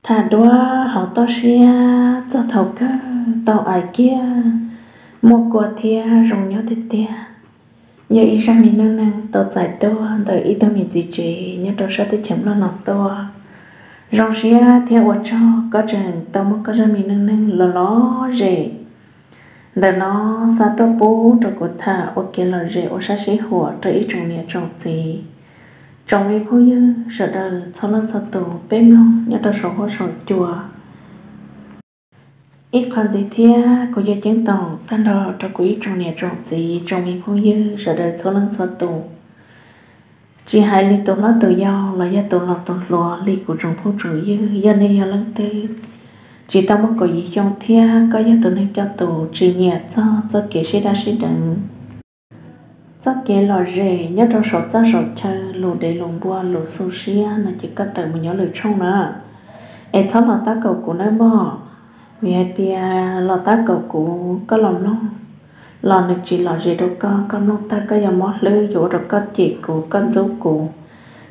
Tham duab hauv toj siab txog thaum kawg tau ais kiag, muaj kua thiab zoo nyob tiag tiag. Yog ib zaj me neej neeg tau txais tuaj ntawm ib tug me txiv tsev nyob rau sab teb chaws Nplog no tuaj. Zoo siab thiab ua tsaug koj tseem tau muab koj zaj me neej neeg los lom zem ntawm no xa tuaj pub rau kuv tham ua kev lom zem ua sab sib huam rau ib tsoom niam tsoom txiv, tsoom me phooj ywg sawv daws txhua leej txhua tus peb mloog nyob rau saum huab saum cua. Ib qho ntxiv thiab kuv yuav ceeb toom tag nrho rau kuv ib tsoom niam tsoom txiv tsoom me phooj ywg sawv daws txhua leej txhua tus, tsis hais li tus hlob tus yau los yog tus laus tus hluas li kuv tsoom phooj tsoom ywg, yog nej yog leej twg tsis tau muaj kaum yim xyoo thiab koj yog tus neeg coj tus tsis nyiam txog txoj kev sib daj sib deev, txoj kev lom zem nyob rau saum txaj saum chaw, lus dev lus npua lus xu siab no ces koj tawm mus nyob lwm tshooj na. Es txhob los tab kaum kuv nawb mog, vim hais tias los tab kaum kuv koj los mloog los nws tsis lom zem rau koj, koj mloog tag koj yuav mob hlwb, yuav ua rau koj cem kuv, koj ntxub kuv,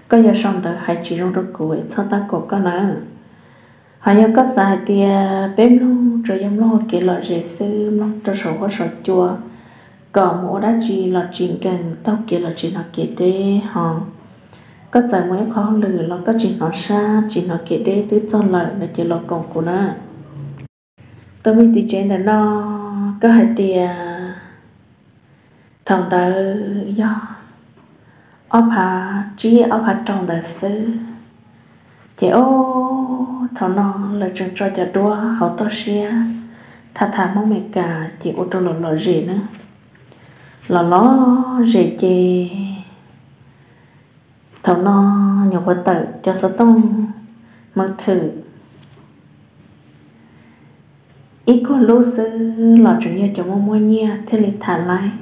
koj yuav sau ntawv hais tsis zoo rau kuv es txhob tab kaum koj na. Hos yog koj xav hais tias peb mloog tsuas yog mloog ua kev lom zem xwb, mloog rau saum huab saum cua kom mus ua dab tsi los tsis nkees, taug kev los tsis hnov kev deb, hos koj txawm mus ib qho hauj lwm los koj tsis hnov sab tsis hnov kev deb twb txog lawm no ces los koom kuv na. Tus me txiv tsev ntawm no, koj hais tias thaum ntawd yog ob phav tsib ob phav rau ntawd xwb, ces ob thaum no lawv tseem tso cov duab hauv toj siab tham tham Hmoob Amelikas ces ua rau lom lom zem na. Lom lom zem ces thaum no nyuam qhuav tawm cov xov tooj, mws thwm ib kuag lub xwb los tseem yog cov muaj muaj nyiaj thiaj li tham laib.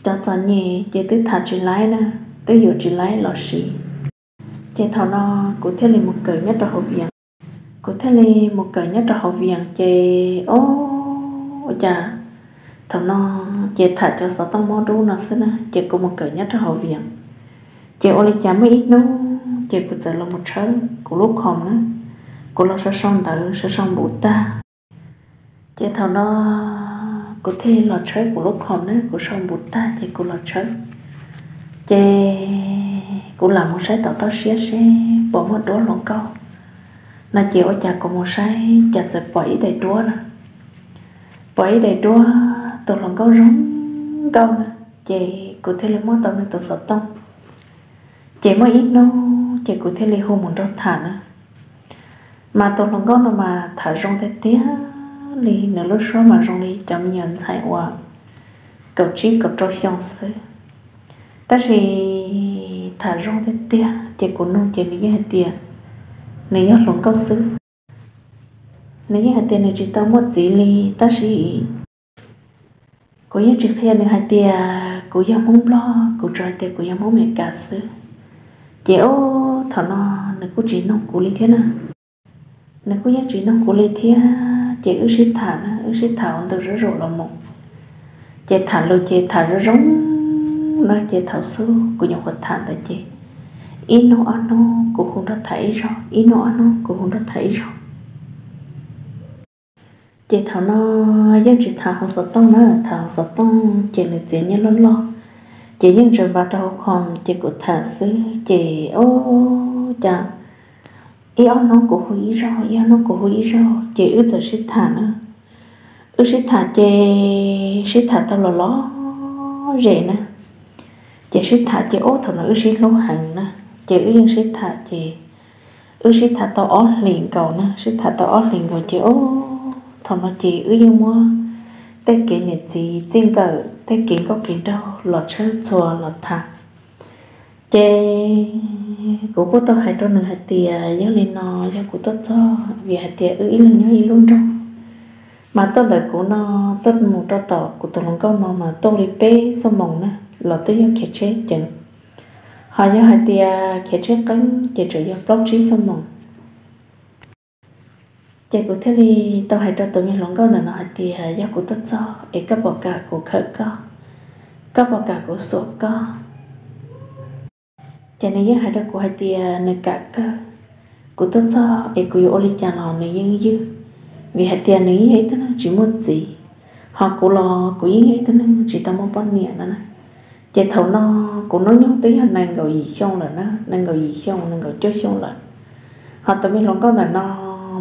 Cov txom nyem ces twb tham tsis laib na, twb yuav tsis laib los sis. Ces thaum no kuv thiaj li mus kawm nyob rau hauv Vias. Kuv thiaj li mus kawm nyob rau hauv Vias ces o, ua cas thaum no ces tham cov xov tooj mob dub no xwb na, ces kuv mus kawm nyob rau hauv Vias. Ces ua li cas muaj ib hnub ces kuv txawm los mus tshawb kuv lub khoom na, kuv los sau sau ntawv sau sau npuv tag. Ces thaum no kuv thiaj los tshawb kuv lub khoom na, kuv sau npuv tag ces kuv los tshawb. Ces kuv lam mus saib tom toj siab seb puas muaj duab hluas nkauj no, ces ua cas kuv mus saib cas txawm pom ib daim duab na, pom ib daim duab tus hluas nkauj zoo nkauj na. Ces kuv thiaj li muab tau nws tus xov tooj. Ces muaj ib hnub ces kuv thiaj li hu mus nrog tham na. Mas tus hluas nkauj no mas tham zoo tiag tiag li, nws lub suab mas zoo li cov me nyuam ntxhais uas kaum tsib kaum rau xyoo xwb. Tab sis tham zoo tiag tiag ces kuv nug ces nws yeej hais tias nws yog hluas nkauj xwb. Nws yeej hais tias nws tsis tau muaj txiv li, tab sis kuv yeej tsis qhia nws hais tias kuv yog Hmoob Nplog, kuv tsuas hais tias kuv yog Hmoob Amelikas xwb. Ces o, thaum no nws kuj tsis nug kuv li thiab na. Nws kuj yeej tsis nug kuv li thiab, ces wb sib tham na, wb sib tham ua ntu zuj zus los mus. Ces tham lus ces tham zoo zoo na, ces thaum xub kuv nyuam qhuav tham ntawd ces ib hnub ob hnub kuv hu nrog tham ib zaug, ib hnub ob hnub kuv hu nrog tham ib zaug. Ces thaum no yeej tsis tham hauv xov tooj na, tham hauv xov tooj ces nws txiav nyiaj loj loj, ces yeej tseem npav rau hauv khoom ces kuv tham xwb ces o, cas ib ob hnub kuv hu ib zaug, ib ob hnub kuv hu ib zaug ces wb txawm sib tham na. Wb sib tham ces sib tham tau los lom zem na. Ces sib tham ces ub thaum no wb sib hlub heev na, ces wb yeej sib tham ces wb sib tham tau ob hlis nkaus na, sib tham tau ob hlis nkaus ces ub thaum no ces wb yeej muab tej kev niam txiv txij nkawm, tej kev nkauj kev nraug los tshawb txhua los tham. Ces kuv kuj tau hais rau nws hais tias yog li no, yog kuv tuaj txog vim hais tias wb ib leeg nyob ib lub nroog, mas tuaj ntawm kuv no tuaj mus rau tom kuv tus hluas nkauj no mas tuaj li peb xuab moos na, los twb yog khiav tsheb ceev. Ho yog hais tias khiav tsheb qeeb ces tseem yog plaub tsib xuab moos. Ces kuv thiaj li tau hais rau tus me hluas nkauj ntawm no hais tias yog kuv tuaj txog es koj puas kam kuv khawm koj, koj puas kam kuv xuas koj? Ces nws yeej hais rau kuv hais tias nws kam kawg, Kuv tuaj txog es kuv yuav ua li cas los nws yeej ywj, vim hais tias nws yeej yog ib tug neeg tsis muaj txiv, ho kuv los kuv yeej yog ib tug neeg tsis tau muaj poj niam no na. Ces thaum no kuv hnub nyoog twb yog nees nkaum yim xyoo lawm na, nees nkaum yim xyoo, nees nkaum cuaj xyoo lawm. Ho tus me hluas nkauj ntawm no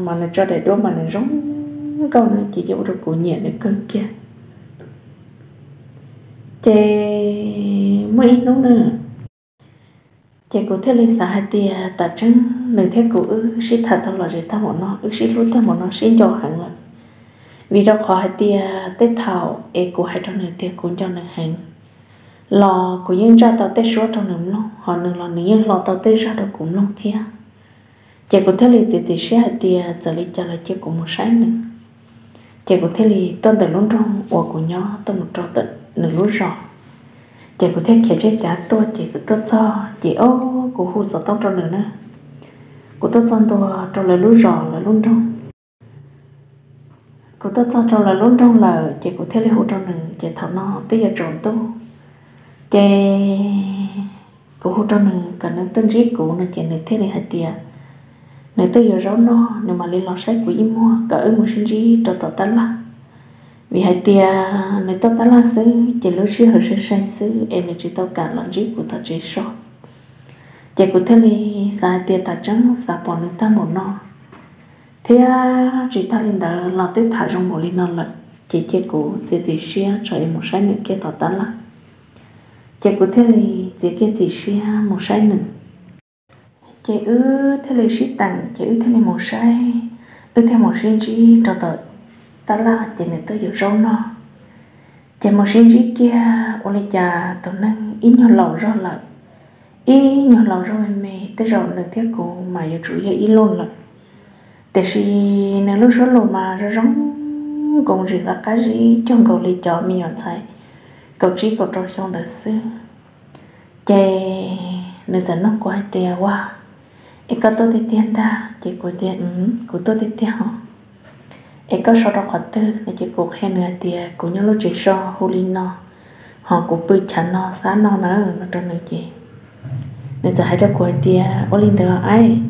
mas nws tso daim duab mas nws zoo nkauj na, ces yeej ua rau kuv nyiam nws kawg kiag. Ces muaj ib hnub na, ces kuv thiaj li xav hais tias tam tseeb nws thiab kuv wb sib tham tau lom zem tag npaum no, wb sib hlub tag npaum no, sib nco heev lawm. Vim rau qhov hais tias tej thaum es kuv hais rau nws tias kuv nco nws heev los kuv yeej ntsaj tau tej suab rau nws mloog, ho nws los nws yeej hlo tau tej zaj rau kuv mloog thiab. Ces kuv thiaj li txiav txim siab hais tias txawm li cas los cia kuv mus saib nws. Ces kuv thiaj li tuaj ntawm lub nroog uas kuv nyob tuaj mus rau ntawm nws lub zos. Ces kuv thiaj khiav tsheb cav tuaj, ces kuv tuaj txog ces o, kuv hu xov tooj rau nws na. Kuv tuaj txog ntua rau lawv lub zos, lawv lub nroog. Kuv tuaj txog rau lawv lub nroog lawm ces kuv thiaj li hu rau nws, ces thaum no twb yuav tsaus ntuj. Ces kuv hu rau nws kom nws tuaj ntsib kuv no, ces nws thiaj li hais tias nws twb yuav zaub noj, nws mam li los saib kuv ib muag kom wb mus sib ntsib rau tom tab laj. Vim hais tias nws tuaj tab laj xwb ces lub sij hawm sai sai xwb es nws tsis tau kam los ntsib kuv tom tsev so. Ces kuv thiaj li xav hais tias tam tseeb xav pom nws tag npaum no, thiab tsis tag li ntawd los twb tham zoo npaum li no lawm, ces cia kuv txiav txim siab tso es mus saib nws kiag tom tab laj. Ces kuv thiaj li txiav kiag txim siab mus saib nws. Ces wb thiaj li sib teem, ces wb thiaj li mus saib, wb thiaj mus sib ntsib rau tom tab laj, ces nws tuaj yuav zaub noj. Ces mus sib ntsib kiag ua li cas tus neeg ib nyuag laus zog lawm, ib nyuag laus zog me me, tej zaum nws thiab kuv mas yuav tsum yog ib luj lawm. Tiam sis nws lub suab lus mas zoo zoo nkoos, ntsim nqa qab zib cuag nkaus li cov me nyuam ntxhais kaum tsib kaum rau xyoo ntawd xwb. Ces nws txawm nug kuv hais tias, Ua, es koj tuaj tiag tiag ntag? Ces kuv tias, Kuv tuaj tiag tiag os. Es koj so rau qhov twg no? Ces kuv qhia nws hais tias kuv nyob lub tsev so hu li no, ho kuv pw chav no xab no na, no rau nws. Ces nws txawm hais rau kuv hais tias, Ua li ntawd aib.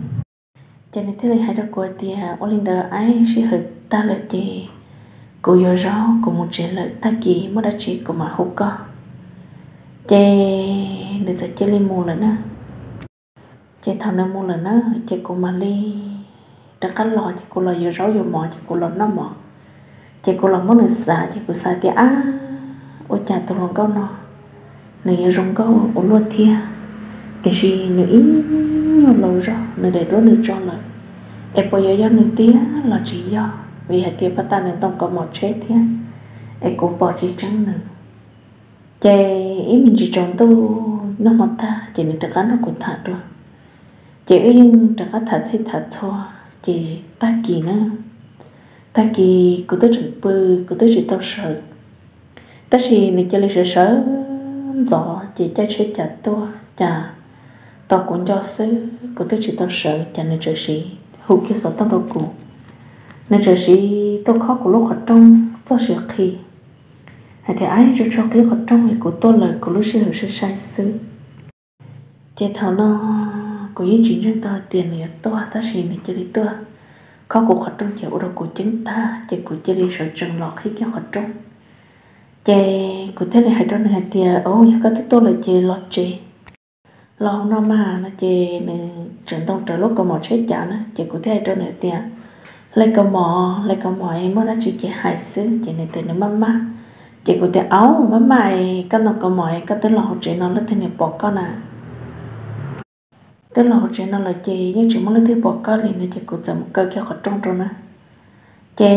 Ces nws thiaj li hais rau kuv hais tias, Ua li ntawd aib, sij hawm tag lawm ces kuv yuav zaub kuv mus tsev lawm, tag kis muaj dab tsi kuv mam hu koj. Ces nws txawm cia li mus lawm na. Ces thaum nws mus lawm na, ces kuv mam li rov qab los, ces kuv los yuav zaub yuav mov, ces kuv los noj mov. Ces kuv los muab nws xav, ces kuv xav tias, Ab, ua cas tus hluas nkauj no nws yuav zoo nkauj ua luaj thiab, tiam sis nws ib nyuag laus zog, nws daim duab nws tso lawm, es puas yuav yog nws tiag los tsis yog? Vim hais tias paj tag nws ntoo kaus mom tsheb thiab, es kuv pom tsis tseeb nws. Ces ib me ntsis tsaus ntuj noj hmo tag, ces nws rov qab nrog kuv tham dua. Ces wb yeej rov qab tham txhij tham txhua. Ces tag kis na, tag kis kuv twb tseem pw, kuv twb tsis tau sawv, tab sis nws cia li sawv sawv ntxov, ces caij tsheb cas tuaj, cas tos kuv nco xwb, kuv twb tsis tau sawv, cas nws txawm siv hu kiag xov tooj rau kuv. Nws txawm siv tuaj khob kuv lub qhov rooj txoj siav qhi, hais tias, Ab, tso tso qhib qhov rooj, kuv tuaj lawm, kuv lub sij hawm sai sai xwb. Ces thaum no kuv yeej tsis ntseeg tau hais tias nws yuav tuaj, tab sis nws cia li tuaj khob kuv qhov rooj, ces ua rau kuv ceeb tag, ces kuv cia li sawv tsees los qhib kiag qhov rooj. Ces kuv thiaj li hais rau nws hais tias, Au, yog koj twb tuaj lawm ces los tsev, los hauv no mas, no ces nws tseem ntoo rawv lub kaus mom tsheb cav na. Ces kuv thiaj hais rau nws tias, Hle kaus mom, hle kaus mom es muaj dab tsi ces hais xwb. Ces nws tias nws maj maj. Ces kuv tias, Au, maj maj es koj ntoo kaus mom es koj twb los hauv tsev no leej twg niam pom koj na? Twb los hauv tsev no lawm ces yeej tsis muaj leej twg pom koj li no. Ces kuv txawm mus kaw kiag qhov rooj rau na. Ces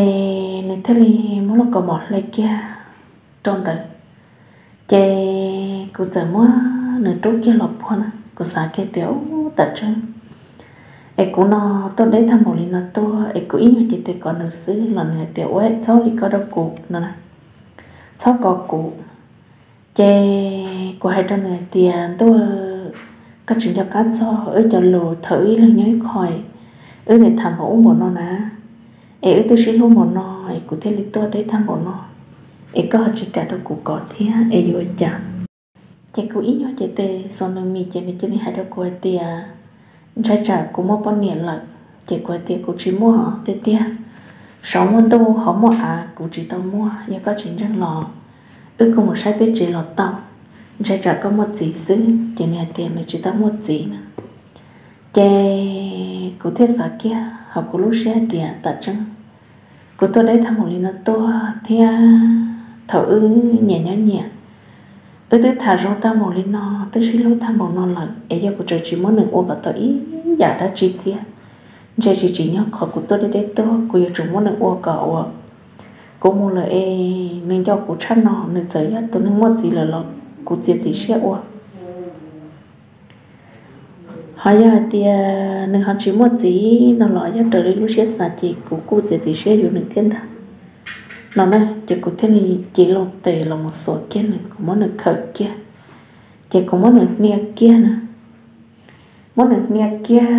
nws thiaj li muab lub kaus mom hle kiag rau ntawd. Ces kuv txawm muab nws rub kiag los puag na, kuv xav kiag tias, Ub, tam tseeb es kuv no tuaj deb tag npaum li no tuaj, es kuv ib nyuag cev tes kov nws xwb los nws hais tias, Ua, txhob li ko rau kuv no na, txhob kov kuv. Ces kuv hais rau nws hais tias, Ntuj, koj tsis nco qab txog wb cov lus thaum wb ib leeg nyob ib qho, wb niaj tham npaum ub npaum no na, es wb twb sib hlub npaum no, es kuv thiaj li tuaj deb tag npaum no, es koj ho tsis kam rau kuv kov thiab es yuav ua cas? Ces kuv ib nyuag cev tes xav nws mis, ces nws cia li hais rau kuv hais tias, Ntshai tsam kuv muaj poj niam lawm. Ces kuv hais tias kuv tsis muaj tiag tiag, saum muaj ntuj hauv muaj av kuv tsis tau muaj, yog koj tsis ntseeg los wb kuj mus saib peb tsev los tau, ntshai tsam koj muaj txiv xwb. Ces nws hais tias nws tsis tau muaj txiv na. Ces kuv thiaj xav kiag hauv kuv lub siab hais tias tam tseeb kuv tuaj deb tag mus li no tuaj thiab thaum wb nyias nyob nyias, wb twb tham zoo tag mus li no, twb sib hlub tag mus no lawm es yog kuv tseem tsis muab nws ua kom tau ib yam dab tsi thiab, ntshe tsis tsim nyog qhov kuv tuaj deb deb tuaj kuv yuav tsum muab nws ua kom ua kuv mus lawm es nws nco kuv tshaj no, nws txawm yog tus neeg muaj txiv lawm los kuv txiav txim siab ua. Ho yog hais tias nws ho tsis muaj txiv no los yog raws li lub siab xav ces kuv kuj txiav txim siab yuav nws thiab ntag no na. Ces kuv thiaj li cev loo tes los mus xuas kiag nws, kuv muab nws khawm kiag, ces kuv muab nws hnia kiag na. Muab nws hnia kiag,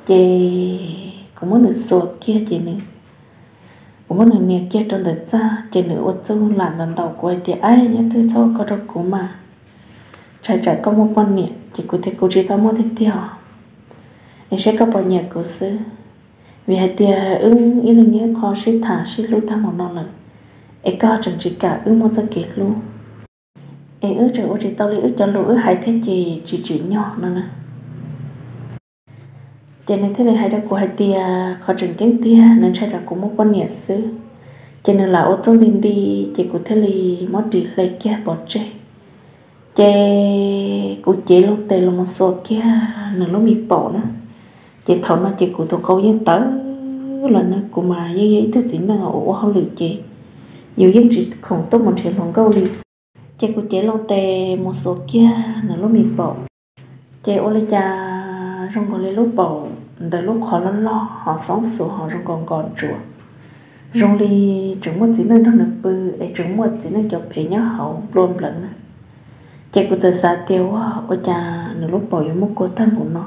ces kuv muab nws xuas kiag ces nws, kuv muab nws hnia kiag rau ntawm txaj ces nws ua txuj lam ntaus ntaus kuv hais tias, Ab, nyob twg txhob ua koj rau kuv mas, ntshai tsam koj muaj poj niam. Ces kuv tias, Kuv tsis tau muaj tiag tiag, es saib koj puas nyiam kuv xwb, vim hais tias wb ib leeg nyob ib qho sib tham sib hlub tag mus no lawm, es koj tseem tsis kam wb muaj txoj kev hlub, es wb tseem ua tsis tau li wb cov lus wb hais thiab ces tsis tsim nyog no na. Ces nws thiaj li hais rau kuv hais tias qhov tseem ceeb tiag nws ntshai tsam kuv muaj poj niam xwb. Ces nws lam ua txuj nti nti, ces kuv thiaj li muab ris hle kiag pov tseg. Ces kuv cev loo tes los mus xuas kiag nws lub me paum na. Ces thaum no ces kuv tus qau yeej tawv lawm na, kuv mas yeej yog ib tug txiv neej uas ua hauj lwm ces yus yeej tsis khoom tuaj mus nrhiav hluas nkauj li. Ces kuv cev loo tes mus xuas kiag nws lub me paum, ces ua li cas zoo nkaus li lub paum ntawm lub qhov loj loj ho xoob xuas ho zoo nkaus nkos ntsuav, zoo li tseem muaj txiv neej nrog nws pw es tseem muaj txiv neej cov phev nyob hauv nplua nplawm na. Ces kuv txawm xav tias, Ua, ua cas nws lub paum yuav muaj kua tag npaum no?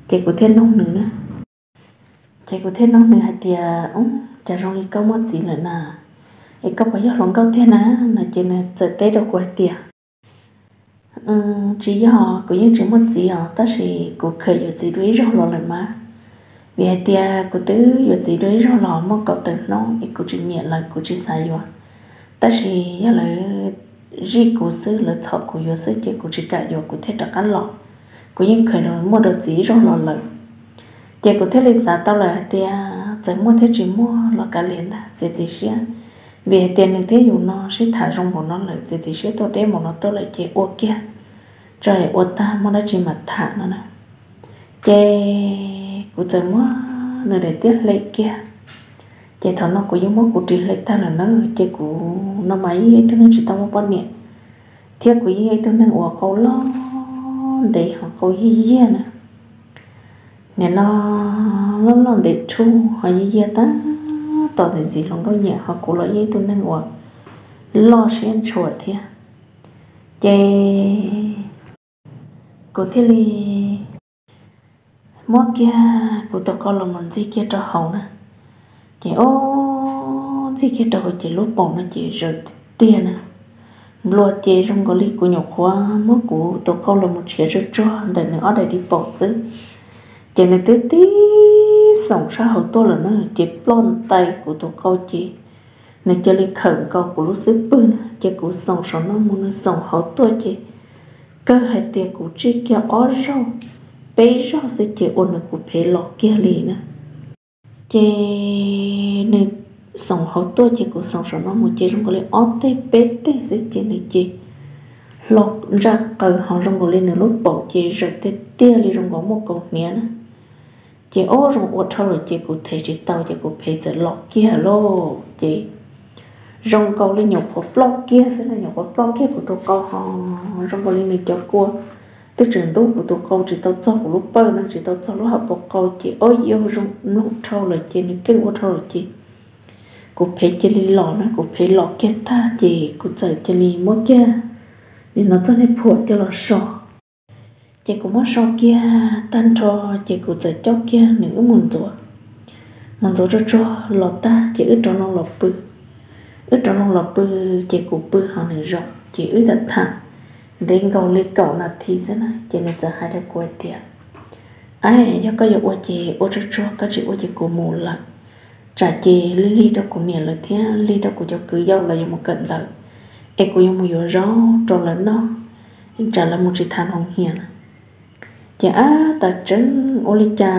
Ces kuv thiaj noog nws na. Ces kuv thiaj noog nws hais tias, Ub, cas zoo li koj muaj txiv lawm na, es koj puas yog hluas nkauj tiag na? No ces nws txawm teb rau kuv hais tias, Tsis yog, kuv yeej tsis muaj txiv os, tab sis kuv khaws yuav txiv dua ib zaug los lawm mas, vim hais tias kuv twb yuav txiv dua ib zaug los muaj kaum tawm hnub es kuv tsis nyiam lawv, kuv tsis xav yuav. Tab sis yog lawv zij kuv xwb, lawv txhom kuv yuav xwb ces kuv tsis kam yuav kuv thiaj rov qab los. Kuv yeej khaws muaj dua txiv ib zaug los lawm. Ces kuv thiaj li xav tau lawm hais tias txawm muaj thiab tsis muaj los kav liam ntag, txiav txim siab. Vim hais tias nws thiab yus no sib tham zoo npaum no lawm, txiav txim siab tuaj deb npaum no tuaj lawm ces ua kiag tso, ua tag muaj dab tsi mam tham no na. Ces kuv txawm muab nws daim tiab hle kiag. Ces thaum no kuv yeej muab kuv ris hle tag lawm na, ces kuv no mas yeej yog ib tug neeg tsis tau muaj poj niam, thiab kuv yeej yog ib tug neeg uas qau loj ntev ho qau yiag yiag na. Nim no loj loj ntev tshuj ho yiag yiag tab tom ntxim ntxim hluas nkauj nyiam, ho kuv los yeej ib tug neeg uas loj siab ntshua thiab. Ces kuv thiaj li muab kiag kuv tus qau los mus ntxig kiag rau hauv na. Ces o, ntxig kiag rau hauv ces lub paum no ces zawm tiag tiag na. Nplua ces zoo nkaus li kuv nyuam qhuav muab kuv tus qau los mus tshiav tsuag tsuag ntawm nws ob daim di paum xwb, ces nws twb tib xoom sab hauv tuaj lawm na, ces ploj ntais kuv tus qau ces nws cia li khawm nkaus kuv lub xub pwg na, ces kuv xoom saum no mus nws xoom hauv tuaj ces kawg hais tias kuv tsij kiag ob zaug, peb zaug xwb ces ua nws kuv phev los kiag li na. Ces nws xoom hauv tuaj ces kuv xoom saum no mus ces zoo nkaus li ob teg peb teg xwb ces nws ces hlo ntsaj qaws ho zoo nkaus li nws lub paum ces zawm tiag tiag li zoo nkaus muaj kaus hniav na. Ces o, zoo ua dhau lawm ces kuv thev tsis tau ces kuv phev txawm los kiag lauj. Ces zoo nkaus li nyuam qhuav ploj kiag xwb na, nyuam qhuav ploj kiag kuv tus qau ho zoo nkaus li nws cov kua twb tseem ntub kuv tus qau tsis tau txog kuv lub pawj no, tsis tau txog lub hauv paus qau ces o, yog zoo mloog dhau lawm ces nws keej ua dhau lawm ces kuv phev cia li los na, kuv phev los kiag tag ces kuv txawm cia li muab kiag nim no txoj niag phuam coj los so. Ces kuv muab so kiag tag nrho ces kuv txawm coj kiag nws wb mus ntxuav. Mus ntxuav tsuag tsuag los tag ces wb rov loo los pw. Wb rov loo los pw ces kuv pw ho nws zaum ces wb tham tham ntev nkaus li kaum nas this xwb na ces nws txawm hais rau kuv hais tias, Yog koj yuav ua ces ua tsuag tsuag, koj tsis ua ces kuv mus lawm. Tsam ces lig lig rau kuv niam lawv thiab lig rau kuv cov kwv yau los yuav mus kawm ntawv, es kuv yuav mus yuav zaub rau lawv noj, tsam lawv mus tsis tau hoo hias na. Ces ab tas tseeb ua li cas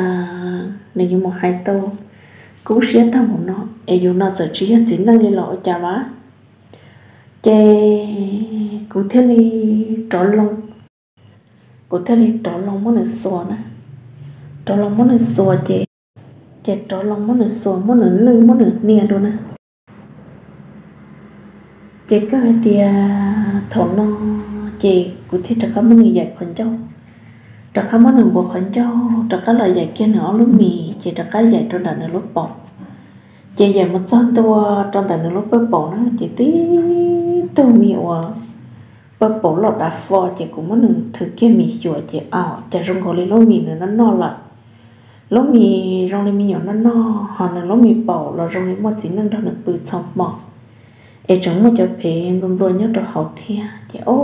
nws yuav mus hais tau kub siab tag mus no, es yus no txawm tsis yog txiv neej li los ua cas vas. Ces kuv thiaj li rov loo, kuv thiaj li rov loo muab nws xuas na, rov loo muab nws xuas ces, ces rov loo muab nws xuas, muab nws nwj, muab nws hnia dua na. Ces kawg hais tias thaum no ces kuv thiaj rov qab muab nws yaim qhov ncauj, rov qab muab nws npuav qhov ncauj, rov qab los yaim kiag nws ob lub mis, ces rov qab yaim rau ntawm nws lub paum. Ces yaim mus txog ntua rau ntawm nws lub pawj paum na, ces tib tug mis uas pawj paum loj dav fo, ces kuv muab nws thwv kiag mis xyuas ces au, cas zoo nkaus li lub mis nws noj noj lawm. Lub mis zoo li me nyuam noj noj, ho nws lub mis paum los zoo li muaj txiv neej nrog nws pw txhua hmo, es tseem muaj cov phev nplua nplua nyob rau hauv thiab. Ces o,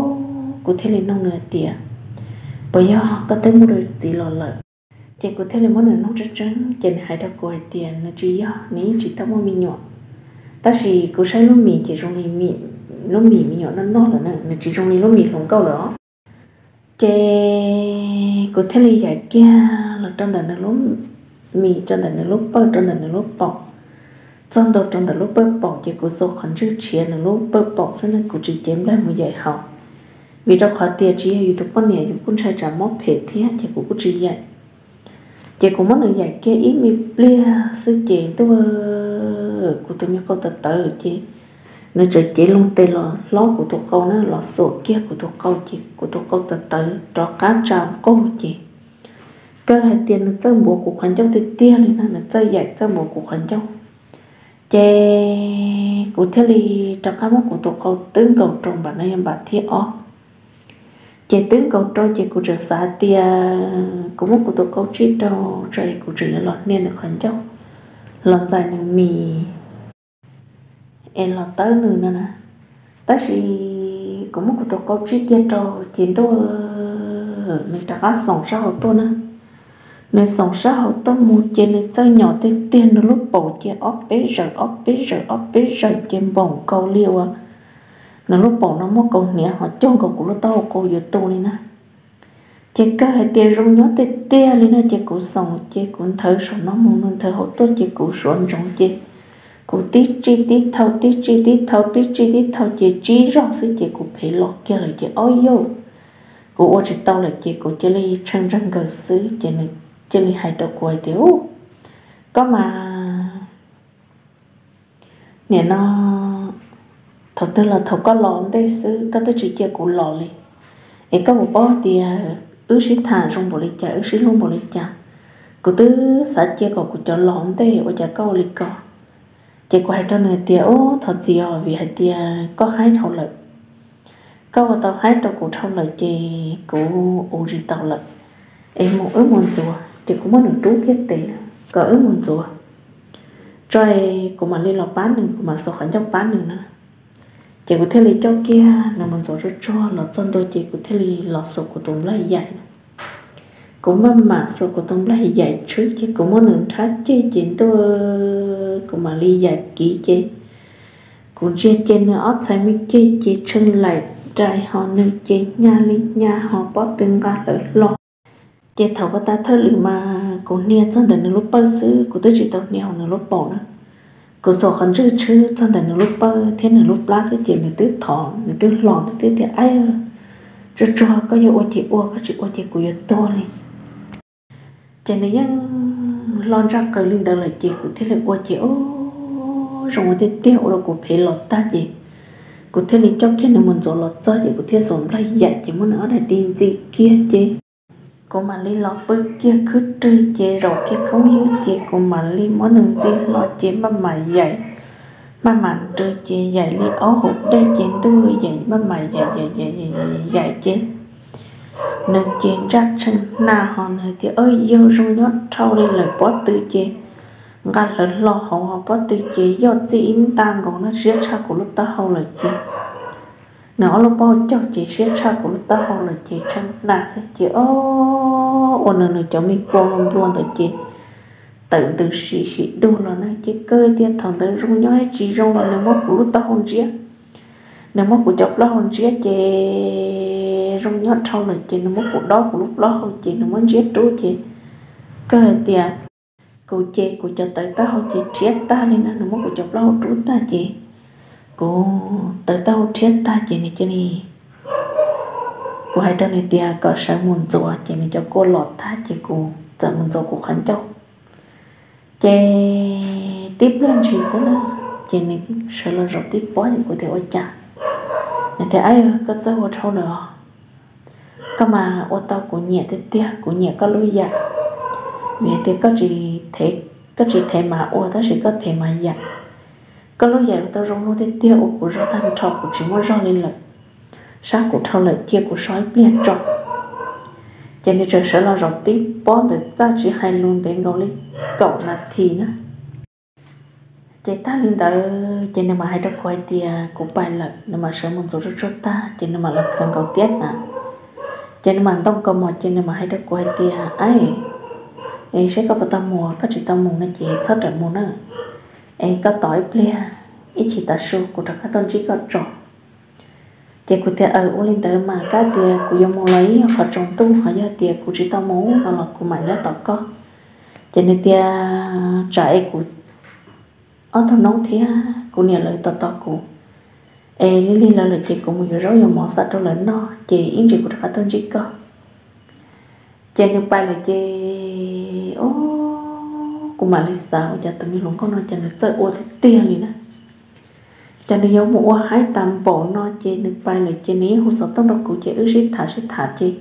kuv thiaj li nug nws hais tias, puas yog koj twb muaj txiv los lawm? Ces kuv thiaj li muab nws nug tseeb tseeb, ces nws hais rau kuv hais tias nws tsis yog, nws yeej tsis tau muaj me nyuam, tab sis kuv saib lub mis ces zoo li lub mis me nyuam noj noj lawm na, nws tsis zoo li lub mis hluas nkauj lawm os. Ces kuv thiaj li yaim kiag los rau ntawm nws lub mis, rau ntawm nws lub pawj, rau ntawm nws lub paum, txog ntua rau ntawm lub pawj paum ces kuv xuas qhov ntswg tshiav nws lub pawj paum xwb na, kuv tsis cev nplaig mus yaim hauv, vim rau qhov tias tsis yog yus tus poj niam, yus kuj ntshai tsam mob phem thiab ces kuv kuj tsis yaim. Ces kuv muab nws yaim kiag ib me pliag xwb ces ntuj, kuv tus me qau tawv tawv ces nws txawm cev loo tes los hlob kuv tus qau na, los xuas kiag kuv tus qau ces kuv tus qau tawv tawv rov qab tsa nqaug ces kawg hais tias nws txawj npuav kuv qhov ncauj tiag tiag li na, nws txawj yaim txawj npuav kuv qhov ncauj. Ces kuv thiaj li rov qab muab kuv tus qau twb nkaus rau npaum no yog npaum thib ob. Ces twb nkaus rau ces kuv tseem xav hais tias kuv muab kuv tus qau tsij rau tso es kuv tseem yuav los hnia nws qhov ncauj, los ntxais nws mis es los tawb nws no na. Tab sis kuv muab kuv tus qau tsij kiag rau ces ntuj, nws rov qab xoom sab hauv tuaj na. Nws xoom sab hauv tuaj mus ces nws txawj nyom tiag tiag, nws lub paum ces ob peb zaws ob peb zaws ob peb zaws ces npaum nkaus li uas nws lub paum no muab kaus hniav ho cog nkaus kuv lub taub hau qau yuav tu li na. Ces kawg hais tias zoo nyob tiag tiag li no ces kuv xoom ces kuv nthawv saum no mus, nws nthawv hauv tuaj ces kuv suav ntsoov ces kuv tib tsij tib thau tib tsij tib thau tib tsij tib thau ces tsib zaug xwb ces kuv phev los kiag lawm ces ob yauj, kuv ua tsis tau lawm ces kuv cia li tshee ntsag nkaws xwb ces nws cia li hais rau kuv hais tias, u, koj mas nim no thaum twg los thaum koj los ntej xwb, koj twb tsis cia kuv los li, es koj puas paub tias wb sib tham zoo npaum li cas, wb sib hlub npaum li cas? Kuv twb xav cia kom kuv cov los ntej, ua cas koj ua li ko? Ces kuv hais rau nws tias, u, thov txim os, vim hais tias koj haib dhau lawm, koj ua tau haib rau kuv dhau lawm ces kuv ua tsis tau lawm, es mus wb mus ntxuav. Ces kuv muab nws rub kiag tes kom wb mus ntxuav tso, kuv mam li los pab nws, kuv mam xuas qhov ncauj pab nws na. Ces kuv thiaj li coj kiag nws mus ntxuav tsuag tsuag los txog ntua ces kuv thiaj li los xuas kuv tus nplaig yaim. Kuv maj mam xuas kuv tus nplaig yaim tshwb ces kuv muab nws nrhab ceg ces ntuj, kuv mam li yaim kiv ces kuv ntsia ces nws ob txhais me ceg ces tshee laim rais ho nws ces hnyav li hnyav ho pob tw nqa hlawv hlo. Ces thaum ko taw thawj lwm mas kuv hnia txog ntawm nws lub pawj xwb, kuv twb tsis tau hnia hauv nws lub paum na. Kuv xuas qhov ntswg tshwb txog ntawm nws lub pawj thiab nws lub plab xwb ces nws twb thov, nws twb hlo, nws twb tias, a, tsuag tsuag, koj yuav ua ces ua, koj tsis ua ces kuv yuav tuag li. Ces nws yeej hlo ntsaj qaws li ntawd lawm ces kuv thiaj li ua ces, o, zoo ua tiag tiag, ua rau kuv phev los tag ces kuv thiaj li coj kiag nws mus ntxuav los txog ces kuv thiaj xuas nplaig yaim ces muab nws ob daim di ntxi kiag ces kuv mam li los pw kiag khwb rwg ces zaum kiag khoob ywg ces kuv mam li muab nws ntxi hlo ces maj mam yaim, maj mam rwg ces yaim li aub hauv dej ces ntuj, yaim maj mam yaim yaim yaim yaim ces nws ces ntsaj tshee hna ho nws tias, o, yog zoo nyob dhau li lawm, pob tw ces nqa hlawv hlo hauv ho pob tw ces yoj txij ib nta nkaus no siab tshaj kuv lub taub hau lawm ces nws ob lub pob hau caug ces siab tshaj kuv lub taub hau lawm ces tshee hna xwb ces, o, ua nws nws cov me kua nplua ntawd ces tawm ntws sim sim dug los na. Ces kawg tias thaum ntawd zoo nyob tsis zoo los nws muab kuv lub taub hau ntsiab, nws muab kuv cov plaub hau ntsiab ces zoo nyob dhau lawm ces nws muab kuv dob kuv lub plaub hau ces nws muab ntsiab rub ces kawg tias kuv ces kuv cov tawv taub hau ces rhiab tag li na, nws muab kuv cov plaub hau rub tag ces kuv tawv taub hau rhiab tag ces nws cia li, kuv hais rau nws tias kom sawv mus ntxuav ces nws cov kua los tag ces kuv txawm mus ntxuav kuv qhov ncauj. Ces tib pliag ntshis xwb na, ces nws sawv los zaum tib pob ces kuv tias ua cas? Nws tias ab, koj txawj ua dhau lawm os. Koj mas ua tau kuv nyiam tiag tiag, kuv nyiam koj lub yam. Vim tias koj tsis them mas ua tab sis koj them mas yam. Koj lub yam ua tau zoo luaj tiag tiag, ua kuv zog tag nrho kuv tsis muaj zog li lawm. Sab kuv dhau lawm, cia kuv so ib pliag tso. Ces nws txawm sawv los zaum tib pob ntawd txaj tsis hais lus ntev nkaus li kaum nas this na. Ces tag li ntawd ces nws mam hais rau kuv hais tias kuv pais lawm, nws mam sawv mus ntxuav tsuag tsuag tag ces nws mam los khaws nkaus tiab na. Ces nws mam ntoo kaus mom ces nws mam hais rau kuv hais tias ab, es seb koj puas tau mus, koj tsis tau mus no ces txhob rawm mus na, es koj tos ib pliag, ib chim tav su kuv rov qab tuaj ntsib koj tso. Ces kuv tias aws, ua li ntawd mas kab tias kuv yuav mus los ib yog qhov tsaus ntuj, ho yog tias kuv tsis tau mus no los kuv mam nyob tos koj. Ces nws tias tsam es kuv ob tug noob thiab kuv niam lawv tos tos kuv, es lig lig lawm ces kuv mus yuav zaub yuav mov xa rau lawv noj ces ib ntsis kuv rov qab tuaj ntsib koj. Ces nws pais lawm ces, o, kuv mam li xav ua cas tus me hluas nkauj no ces nws txawj ua tiag tiag li na. Ces nws yuav mus ua haib tas npaum no ces nws pais lawm ces nws yeej hu xov tooj rau kuv ces wb sib tham sib tham ces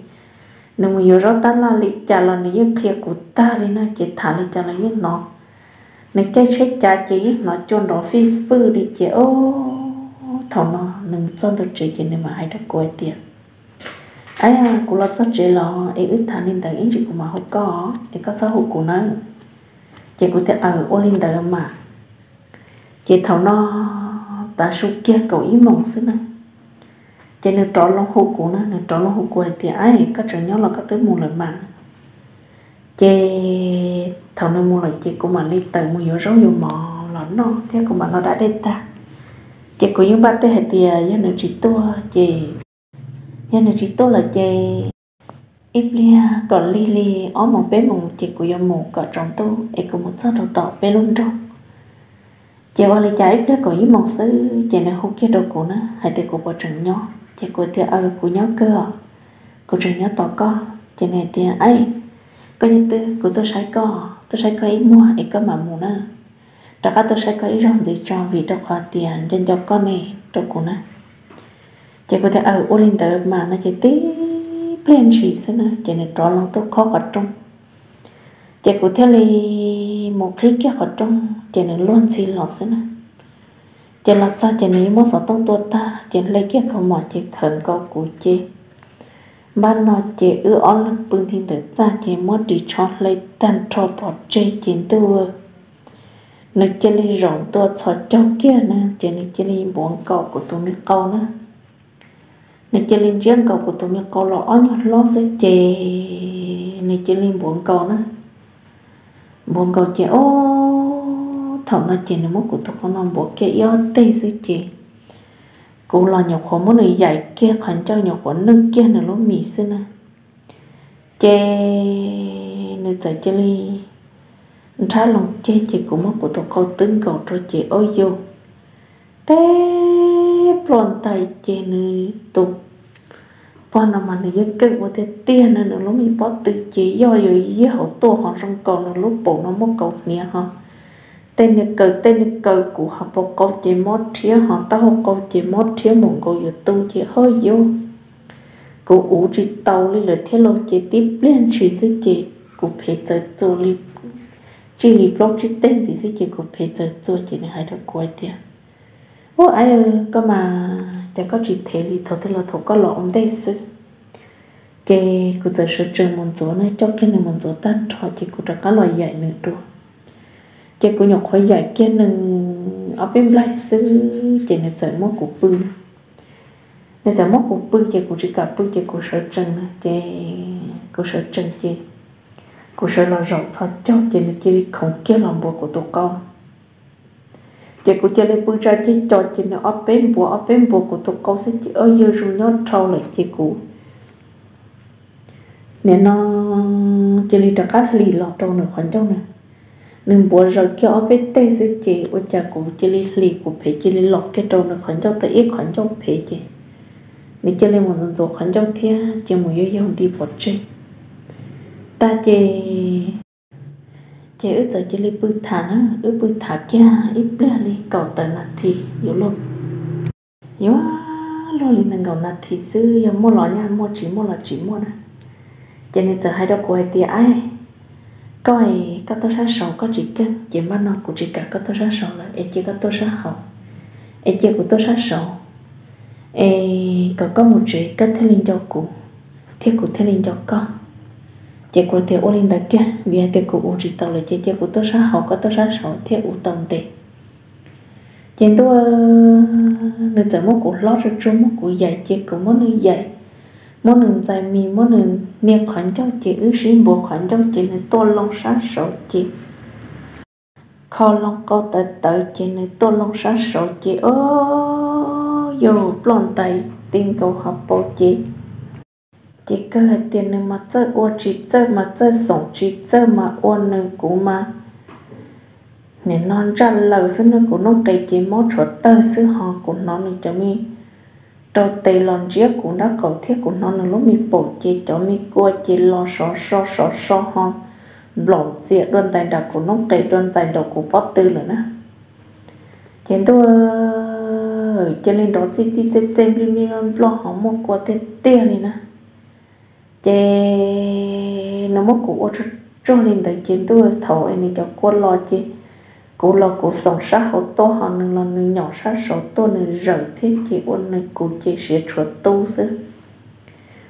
nws mus yuav zaub tab laj li cas los nws yeej qhia kuv tag li na, ces tham li cas los yeej hnov. Nws caij tsheb cav ces yeej hnov cua nrov fij fwj li ces, o, thaum no nws mus txog ntawm tsev ces nws mam hais rau kuv hais tias, ab, kuv los txog tsev los es wb tham li ntawd ib ntsis kuv mam hu koj, es koj txhob hu kuv nawb. Ces kuv tias aws, ua li ntawd mas. Ces thaum no tav su kiag kaum ib moos xwb na, ces nws rov loo hu kuv na, nws rov loo hu kuv hais tias ab, koj tseem nyob los koj twb mus lawm mas. Ces thaum nws mus lawm ces kuv mam li tawm mus yuav zaub yuav mov los noj thiab kuv mam los da dej tag. Ces kuv yeej npaj tej hais tias yog nws tsis tuaj ces, yog nws tsis tuaj lawm ces ib pliag kom lig li ob moos peb moos ces kuv yuav mus kom tsaus ntuj es kuv mus txog rau tom peb lub nroog. Ces ua li cas ib pliag kaum ib moos xwb ces nws hu kiag rau kuv na hais tias kuv puas tseem nyob ces kuv tias aws, kuv nyob kawg os, kuv tseem nyob tos koj. Ces nws hais tias ab, koj nyob twg kuv tuaj saib koj, tuaj saib koj ib muag es koj mam mus na, rov qab tuaj saib koj ib zaug ntxiv tso vim rau qhov tias nco nco koj ne, rau kuv na. Ces kuv tias aws, ua li ntawd mas no ces tib pliag ntshis xwb na ces nws rov loo tuaj khob qhov rooj. Ces kuv thiaj li mus qhib kiag qhov rooj ces nws luag ntxhi los xwb na. Ces los txog ces nws yeej muab xov tooj tua tag ces hle kiag kaus mom ces khawm nkaus kuv ces npaj no ces wb ob leeg pw nthi ntawm txaj ces muab ris tsho hle tag nrho pov tseg ces ntuj, nws cia li zaum ntua txhos caug kiag na ces nws cia li npuav nkaus kuv tus me qau na. Nws cia li ntsiab nkaus kuv tus me qau los ob nyuag hlob xwb ces nws cia li npuav nkaus na. Npuav nkaus ces, o, thaum no ces nws muab kuv tus qau no npuav kiag ib ob teg xwb ces kuv los nyuam qhuav muab nws yaim kiag qhov ncauj nyuam qhuav nwj kiag nws lub mis xwb na. Ces nws txawm cia li nrhab loo ceg ces kuv muab kuv tus qau twb nkaus rau ces ob yus teb ploj ntais ces nws tus pog no mas nws yeej keej ua tiag tiag na, nws lub me pob tw ces yoj yuav yiag hauv tuaj ho zoo nkaus nws lub paum no muaj kaus hniav ho. Tej niag kaw tej niag kaw kuv ho pos qau ces mob rhiab ho taub hau qau ces mob rhiab mus nkaus yuav tu ces ob yus kuv uv tsis tau li lawm thiab lauj ces tib pliag ntshis xwb ces kuv phev txawv txuas li, tsij li plaub tsib teg ntxiv xwb ces kuv phev txawv txuas ces nws hais rau kuv hais tias, ua, aib, koj mas cas koj tsis thev li thaum twg los thaum koj los ua ntej xwb. Ces kuv txawm sawv tsees mus ntxuav na, coj kiag nws mus ntxuav tag nrho ces kuv rov qab los yaim nws dua. Ces kuv nyuam qhuav yaim kiag nws ob peb nplaig xwb ces nws txawm muab kuv pw. Nws txawm muab kuv pw ces kuv tsis kam pw ces kuv sawv tsees na, ces kuv sawv tsees ces Kuv sawv los zaum txhos caug ces nws cia li khoov kiag los npuav kuv tus qau. Ces kuv cia li pw tsa ceg co ces nws ob peb npuav ob peb npuav kuv tus qau xwb ces ua yawg zoo nyob dhau lawm ces kuv nim no cia li rov qab hlis los rau nws qhov ncauj na. Nws npuav zaws kiag ob peb teg xwb ces ua cas kuv cia li hlis kuv phev cia li los kiag rau nws qhov ncauj tau ib qhov ncauj phev ces nws cia li mus ntxuav ntxuav qhov ncauj thiab ces mus yog yaug nti pov tseg. Tag ces ces wb txawm cia li pw tham na, wb pw tham kiag ib pliag li kaum tawm nas this yuav luag, yuav luag li nees nkaum nas this xwb, yog muaj los nyaj muaj, tsis muaj los tsis muaj na. Ces nws txawm hais rau kuv hais tias, Aib, koj, koj tuaj sab saud koj tsis keej ces npaj no kuv tsis kam koj tuaj sab saud lawm es cia koj tuaj sab hauv, es cia kuv tuaj sab saud, es kom koj mus tsev koj thiaj li nco kuv thiab kuv thiaj li nco koj. Ces kuv tias, Ua li ntawd kiag, vim hais tias kuv ua tsis tau lawm ces cia kuv tuaj sab hauv koj tuaj sab saud thiaj ua tau ntev. Ces ntuj, nws txawm muab kuv hlob tsuag tsuag muab kuv yaim ces kuv muab nws yaim, muab nws ntxais mis, muab nws nias qhov ncauj ces wb sib npuav qhov ncauj ces nws tuaj loo sab saud ces kho loo qau tawv tawv ces nws tuaj loo sab saud ces o, yog ploj ntais ti nkaus hauv paus ces, ces kawg hais tias nws mas txawj ua tsis txawj mas txawj xoom tsis txawj mas ua nws kuv mas nim no ntsaj laws xwb na, kuv noob qes ces mob tshuav tawg xwb ho kuv hnov nws cov me rau tes los ntsiab kuv nraub qaum thiab kuv hnov nws lub me paum ces cov me kua ces los sov so sov so ho nplaum txias dua ntais nram kuv noob qes dua ntais nraum kuv pob tw lawm na. Ces ntuj, cia li nrov txij txij txej txej nplij nplij nploj nploj ho muaj kua tiag tiag li na. Ces nws muab kuv ua tsuag tsuag li ntawd ces ntuj, thaum es nws cov kua los ces kuv los kuv xoom sab hauv tuaj ho nws los nws nyom sab saud tuaj nws zawm thiab ces ua nws kuv ces siav tshuav tu xwb.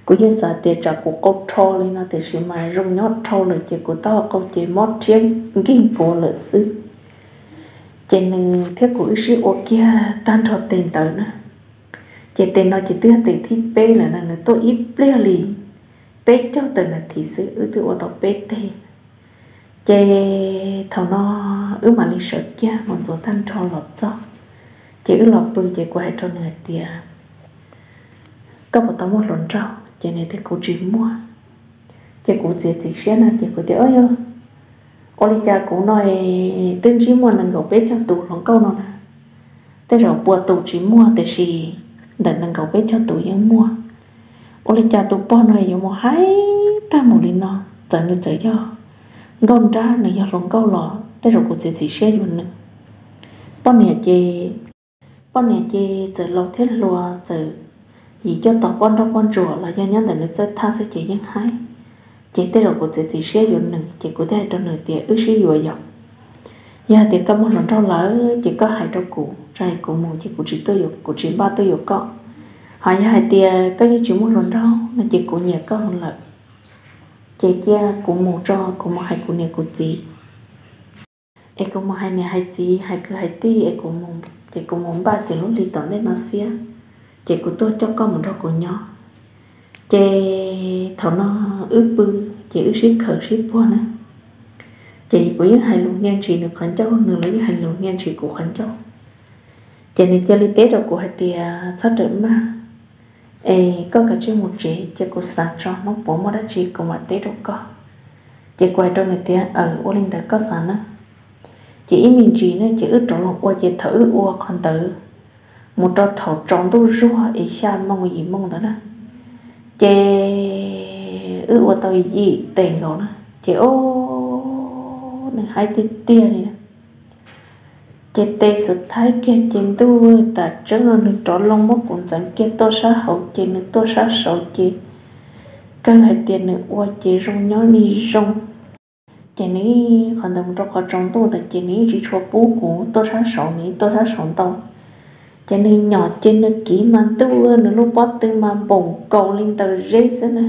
Kuv yeej xav tias tsam kuv qau rho li no tiam sis mas zoo nyob dhau lawm ces kuv taub hau qau ces mob rhiab nkig nkuav lawm xwb. Ces nws thiab kuv wb sib ua kiag tag nrho tes ntawd na. Ces tes no ces twb yog tes thib peb lawm na, nws tuaj ib pliag li peb caug tawm nas this xwb wb twb ua tau peb teg. Ces thaum no wb mam li sawv kiag mus ntxuav tag nrho los txog, ces wb los pw ces kuv hais rau nws hais tias, Koj puas tau muaj hluas nraug? Ces nws tias, Kuv tsis muaj. Ces kuv txiav txim siab na ces kuv tias, Yog ua li cas kuv no twb ntsib muaj nees nkaum peb caug tus hluas nkauj no na, tej zaum pua tus tsis muaj tiam sis ntawm nees nkaum peb caug tus yeej muaj. Ua li cas tus pog no yuav mus haib tag mus li no? Txawm nws txawm yog nkauj nrab nws yog hluas nkauj los tej zaum kuv txiav txim siab yuav nws. Poj niam ces, poj niam ces txawm laus thiab hluas, txawm yim cuaj tos poj nrauj poj ntsuam los yog nyob ntawm nws txawj thaj xwb ces yeej haib. Ces tej zaum kuv txiav txim siab yuav nws ces kuv thiaj hais rau nws tias, Wb sib yuav yom. Yog hais tias koj muaj hluas nraug lawm ces koj hais rau kuv, tsam kuv mus ces kuv tsis tuaj yuav, kuv tsis npaj tuaj yuav koj. Ho yog hais tias koj yeej tsis muaj hluas nraug no ces kuv nyiam koj lawm, ces cia kuv mus tso, kuv mus hais kuv niam kuv txiv, es kuv mus hais niam hais txiv hais kwv hais tij es kuv mus, ces kuv mus npaj ces lub hli tom ntej no xiab, ces kuv tuaj coj koj mus nrog kuv nyob. Ces thaum no wb pw, ces wb sib khawm sib puag na. Ces kuv yeej hais lus hnia ntshis nws qhov ncauj, nws los yeej hais lus hnia ntshis kuv qhov ncauj. Ces nws cia li teb rau kuv hais tias, Txhob rawm maj, es koj kav tsij mus tsev, cia kuv xav tso hnub puas muaj dab tsi kuv mam teb rau koj. Ces kuv hais rau nws tias, Aws, ua li ntawd koj xav na. Ces ib me ntsis ne ces wb rov los ua, ces thaum wb ua qhov ntawd mus rau thaum tsaus ntuj zuag es xya moo yim moo ntawd na, ces wb ua tau yim tes nkaus na, ces o, nws haib tiag tiag li na. Ces tes xwm thaib kiag ces ntuj, tam tseeb no nws rov loo muab kuv ntxeev kiag tuaj sab hauv ces nws tuaj sab saud ces kawg hais tias nws ua ces zoo nyob li zoo. Ces nws qhov ntawd mus rau qhov tsaus ntuj ntawd ces nws yeej tsis tshua pub kuv tuaj sab saud, nws tuaj sab saud ntau. Ces nws nyom ces nws kiv mas ntuj, nws lub pob tw mas npaum nkaus li ntawd zeb xwb na.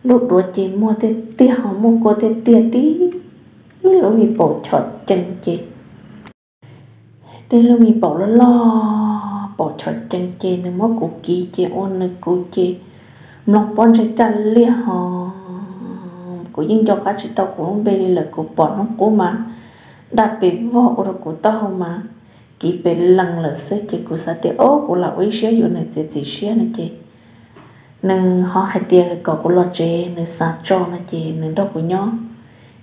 Lub duav ces muag tiag tiag ho muaj kua tiag tiag tib lub me paum chom cees ces, tib lub me paum loj loj paum chom cees ces nws muab kuv kiv ces ua nws kuv ces mloog pob ntseg caj liaj hos kuv yeej nco qab tsis tau kuv lub npe li lawm. Kuv pom hnub qub mas daj pes vog ua rau kuv taub hau mas kiv pes lees lawm xwb. Ces kuv xav tias, o, kuv lam ua ib siab yuav nws txiav txim siab no ces nws ho hais tias kom kuv los tsev, nws xav tso no ces nws nrog kuv nyob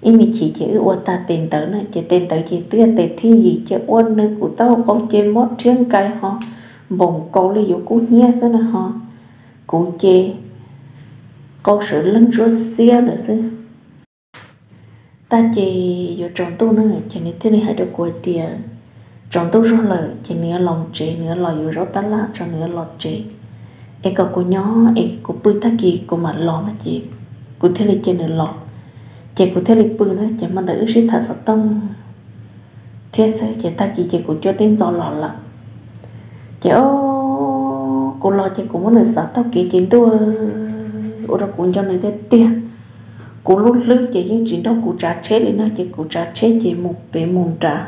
ib me chim ces wb ua tag tes ntawd na. Ces tes ntawd ces twb yog tes thib yim ces ua nws kuv taub hau qau ces mob rhiab nkais ho npaum nkaus li yuav kub hnyiab xwb na ho. Kuv ces qau sawv leeg ntsuab xiab lawm xwb. Tag ces yuav tsaus ntuj na ces nws thiaj li hais rau kuv hais tias tsaus ntuj zog lawm ces nws yuav los tsev, nws yuav los yuav zaub tab laj tso nws yuav los tsev, es kom kuv nyob es kuv pw tag kis kuv mam los no ces kuv thiaj li cia nws los. Ces kuv thiaj li pw na ces hmo ntawd wb sib tham xov tooj thiab xwb ces tag kis ces kuv cuab tib ntxov los lawm. Ces o, kuv los ces kuv muab nws xav taug kev ces ntuj, ua rau kuv nco nws tiag tiag. Kuv lub hlwb ces yeej tsis nrog kuv tsav tsheb li no ces kuv tsav tsheb ces mus pem mus nrad,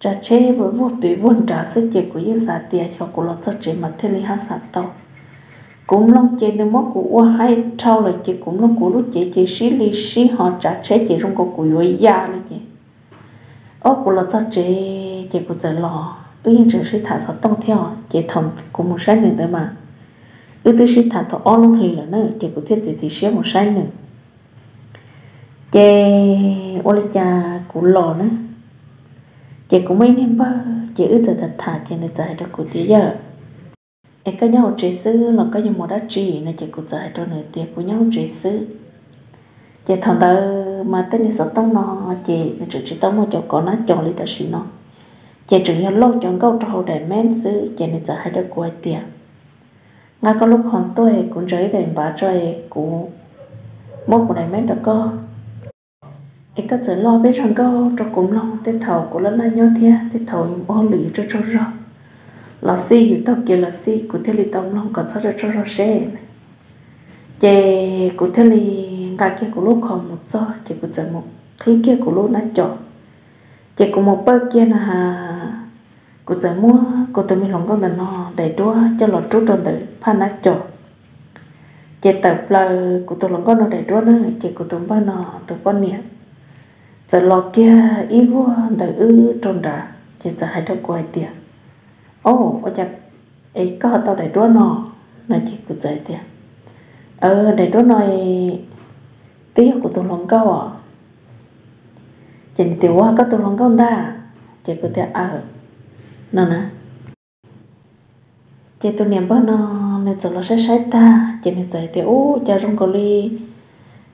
tsav tsheb vuag pem vuag nrad xwb ces kuv yeej xav tias xyov kuv los txog tsev mas thiaj li haj xav tau. Kuv mloog ces nws muab kuv ua haib dhau lawm ces kuv mloog kuv lub cev ces sib li sib ho tsav tsheb ces zoo nkaus kuv yuav ya li ces o, kuv los txog tsev ces kuv txawm los, wb yeej tseem sib tham xov tooj thiab os. Ces thaum kuv mus saib nws ntawd mas wb twb sib tham tau ob lub hlis lawm na ces kuv thiaj txiav txim siab mus saib nws. Ces ua li cas kuv los na, ces kuv muaj ib niag npawg ces wb txawm tham tham ces nws txawm hais rau kuv tias, yawg, es koj nyob hauv tsev xwb los koj yuav mus dab tsi no ces kuv txawm hais rau nws tias kuv nyob hauv tsev xwb. Ces thaum ntawd mas tej niag xov tooj no ces nws tseem tsis tau muaj cov kov nab cov li tam sim no, ces tseem yog load cov nkauj rau hauv daim meb xwb ces nws txawm hais rau kuv hais tias, nqa koj lub khoom tuaj es kuv ntsaws ib daim npav tso es kuv muab kuv daim meb rau koj, es koj txawm loj peb zaj nkauj rau kuv mloog tej thaum kuv laj laj nyob thiab tej thaum ua hauj lwm yus tsaug tsaug zog los xij, yus taug kev los xij kuv thiaj li tau mloog kom txhob tsaug tsaug zog seb. Ces kuv thiaj li nqa kiag kuv lub khoom mus txog ces kuv txawm mus qhib kiag kuv lub nab cov, ces kuv mus pawj kiag na has, kuv txawm muab kuv tus me hluas nkauj ntawm no daim duab coj los rub rau ntawm phaj nab cov. Ces tawm plaws kuv tus hluas nkauj no daim duab na ces kuv tus npawg no tus poj niam txawm los kiag ib vuag ntawm wb rau nrad ces txawm hais rau kuv hais tias, o, ua cas es koj ho tau daim duab no? No ces kuv txawm hais tias, daim duab no twb yog kuv tus hluas nkauj os. Ces nws tias, ua, koj tus hluas nkauj ntag? Ces kuv tias, aw, no na. Ces tus niam npawg no nws txawm los saib saib tag ces nws txawm hais tias, ub, cas zoo nkaus li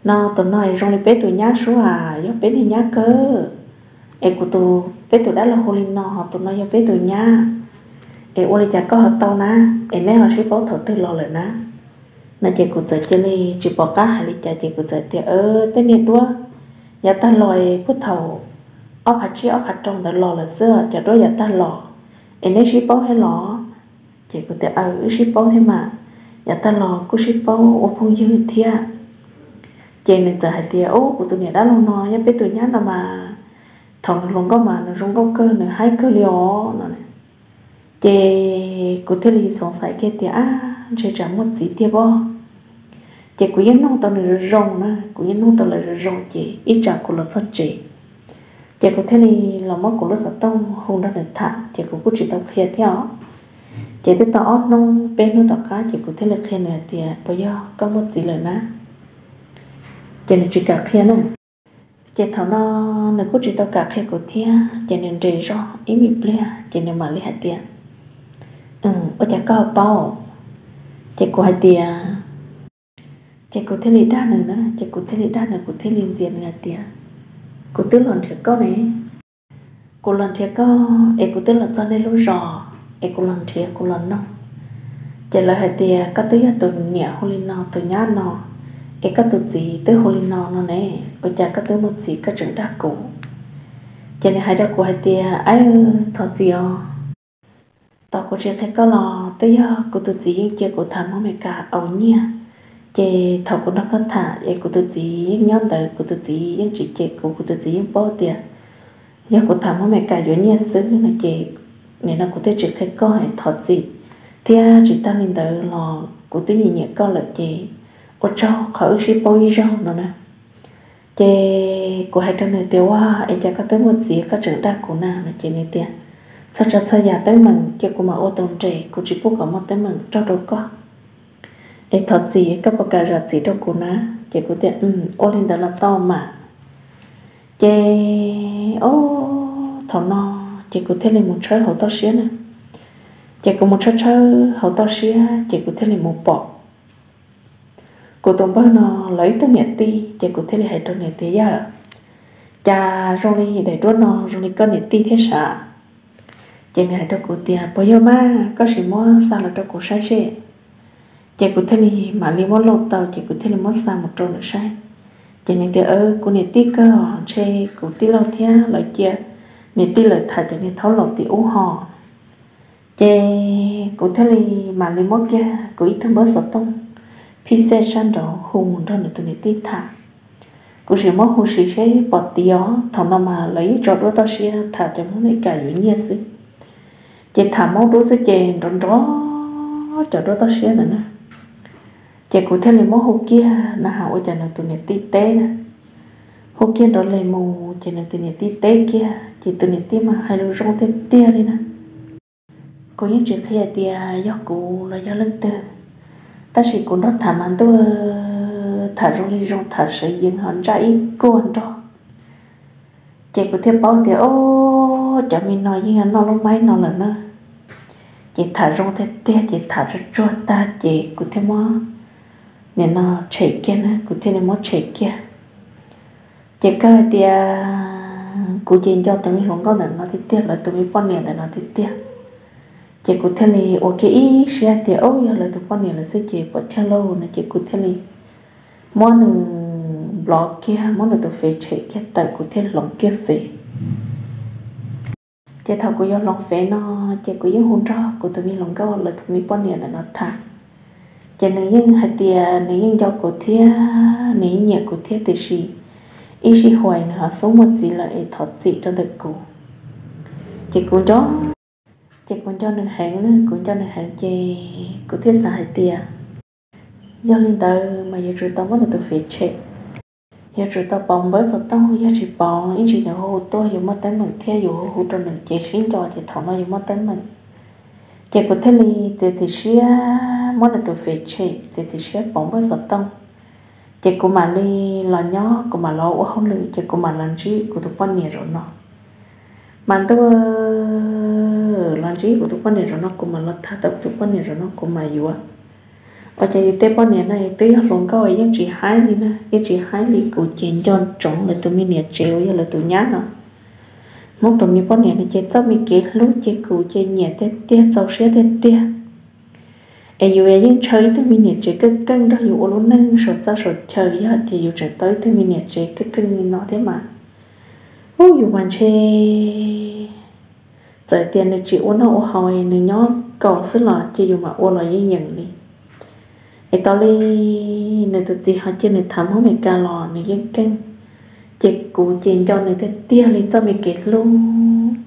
no, tus no es zoo li peb tus nyab sub as, yog peb niag nyab kawg. Es kuv tus, peb tus dab laug hu li no, tus no yog peb tus nyab. Es ua li cas koj ho tau na? Es neb ho sib paub thaum twg los lawm na? No ces kuv txawm cia li tsis pom qab hais li cas ces kuv txawm tias, tej niag duab yav tag los es puag thaum ob phav tsib ob phav rau ntawd los lawm xwb, cov duab yav tag los. Es neb sib paub thiab los? Ces kuv tias, aw, wb sib paub thiab mas, yav tag los kuj sib paub ua phooj ywg thiab. Ces nws txawm hais tias, ub, kuv tus niam dab laug no yog peb tus nyab no mas, thaum nws hluas nkauj mas nws zoo nkauj kawg, nws haib kawg li os no. Ces kuv thiaj li xoov xaiv kiag tias, ab, ntshe tsam muaj txiv tiag pob. Ces kuv yeej nug tau nws zoo zoo na, kuv yeej nug tau lawv zoo zoo ces ib tsam kuv los txog tsev ces kuv thiaj li los muab kuv lub xov tooj hu nrog nws tham ces kuv kuj tsis tau qhia thiab os. Ces twb tau ob hnub peb hnub tom qab ces kuv thiaj li qhia nws hais tias, puas yog koj muaj txiv lawm na? Ces nws tsis kam qhia na. Ces thaum no nws kuj tsis tau kam qhia kuv thiab ces nws nres zog ib me pliag ces nws mam li hais tias, ua cas koj paub? Ces kuv hais tias, ces kuv thiaj li dag nws na, ces kuv thiaj li dag nws, kuv thiaj li ntxias nws hais tias, kuv twb los nrhiav koj ne. Kuv los nrhiav koj es kuv twb los txog nej lub zos es kuv los nrhiav kuv los nug ces lawv hais tias koj twb yog tus niam hu li no tus nyab no es koj tus txiv twb hu li no no ne, ua cas koj twb muaj txiv koj tseem dag kuv? Ces nws hais rau kuv hais tias, aw, thov txim os, tos kuv tsis qhia koj los twb yog kuv tus txiv yeej cia kuv tham Hmoob Amelikas aus nyiaj. Ces thaum kuv nrog koj tham es kuv tus txiv yeej nyob ntawd, kuv tus txiv yeej tsis cem kuv, kuv tus txiv yeej paub tias yog kuv tham Hmoob Amelikas yuav nyiaj xwb no ces nim no kuv thiaj tsis qhia koj es thov txim. Thiab tsis tag li ntawd los kuv twb nyiam nyiam koj lawm ces ua Ua tsaug qhov wb sib paub ib zaug no na. Ces kuv hais rau nws tias, Ua, es cas koj twb muaj txiv koj tseem dag kuv na? No ces nws tias, Txhua tsav txhua yam teeb meem ces kuv mam ua tau nres, kuv tsis pub kom muaj teeb meem raug rau koj. Es thov txim, koj puas kam zam txim rau kuv na? Ces kuv tias, Ua li ntawd los tau mas. Ces o, thaum no ces kuv thiaj li mus tshawb hauv toj siab na. Ces kuv mus tshawb tshawb hauv toj siab ces kuv thiaj li mus pom kuv tus npawg no lawv ib tug niam tij. Ces kuv thiaj li hais rau nws tias, Yog, cas zoo li daim duab no zoo li koj niam tij thiab sav? Ces nws hais rau kuv tias, Puas yog mas, koj sim muab xa los rau kuv saib seb. Ces kuv thiaj li mam li muab lauj tau, ces kuv thiaj li muab xa mus rau nws saib. Ces nws tias, Kuv niam tij kawg os, ntshe kuv tij laug thiab lawv cia niam tij lawv tham cov niag thaub laus tim ub ho. Ces kuv thiaj li mam li muab kiag kuv ib tug npawb xov tooj phij xej sab nraud hu mus nrog nws tus niam tij tham. Kuv sim muab hu siv seb pom tias, thaum no mas lawv yeej tso duab toj siab tham cov Hmoob Amelikas yuav nyiaj xwb. Ces tham Hmoob duab xwb ces nrov nrov cov duab toj siab ntawd na. Ces kuv thiaj li muab hu kiag na has ua cas nws tus niam tij teb na. Hu kiag nrov li mus ces nws tus niam tij teb kiag, ces tus niam tij mas hais lus zoo tiag tiag li na. Kuv yeej tsis qhia tias yog kuv los yog leej twg, tab sis kuv nrog tham mas ntuj, tham zoo li zoo tham sawv yees ho ntsaj ib kuag nrog. Ces kuv thiaj paub tias, O, cov me no yeej yog noj lub maib no lawm na. Ces tham zoo tiag tiag ces tham tsuag tsuag tag ces kuv thiaj muab nim no tshem kiag na, kuv thiaj li muab tshem kiag. Ces kawg hais tias kuv ces nco tus me hluas nkauj ntawm no tiag tiag, lawv tus me poj niam ntawm no tiag tiag. Ces kuv thiaj li ua kiag ib siab tias, O, yog lawv tus poj niam lawm xwb ces pom chaw lauj no ces kuv thiaj li muab nws nplov kiag, muab nws tus fev tshem kiag tawm, kuv thiaj hloov kiag fev. Ces thaum kuv yuav hloov fev no, ces kuv yeej hu nrog kuv tus me hluas nkauj lawv tus me poj niam ntawm no tham. Ces nws yeej hais tias nws yeej nco kuv thiab nws yeej nyiam kuv thiab, tiam sis ib sij huam nws ho xub muaj txiv lawm es thov txim rau ntawm kuv. Ces kuv nco, ces kuv nco nws heev na, kuv nco nws heev ces kuv thiaj xav hais tias, Yog li ntawd mas yuav tsum tau muab nws tus fev tshem, yuav tsum tau pauv npawb xov tooj, yog tsis pauv ib ntsis nws hu tuaj yuav muaj teeb meem thiab yus hu hu rau nws ces sib nco ces thaum no yuav muaj teeb meem. Ces kuv thiaj li txiav txim siab muab nws tus fev tshem, txiav txim siab pauv npawb xov tooj. Ces kuv mam li los nyob, kuv mam los ua hauj lwm, ces kuv mam los ntsib kuv tus poj niam zaum no. Mas ntuj, los ntsib kuv tus poj niam zaum no, kuv mam los tham tau kuv tus poj niam zaum no, kuv mam yuav. Ua cas yus tej poj niam no twb yog hluas nkauj yeej tsis haib li na, yeej tsis haib li. Kuv ces nco ntsoov lawv tus me niam tsev uas yog lawv tus nyab no. Hmoob tus me poj niam no ces txoj me kev hlub ces kuv ces nyiam tiag tiag, txaus siab tiag tiag. Es yus yeej ntshaw ib tug me niam tsev keej keej nrog yus ua lub neej saum txaj saum chaw, yog hais tias yus tseem tau ib tug me niam tsev keej keej li no thiab mas, ub, yus mas ntshe txawm tias nws tsis ua noj ua haus, nws nyob kaus xwb los ces yus mam ua los yeej yeem li. Es tau li nws tus txiv ho cia nws tham Hmoob Amelikas los nws yeej keej. Ces kuv ces nco nws tiag tiag li, txoj me kev hlub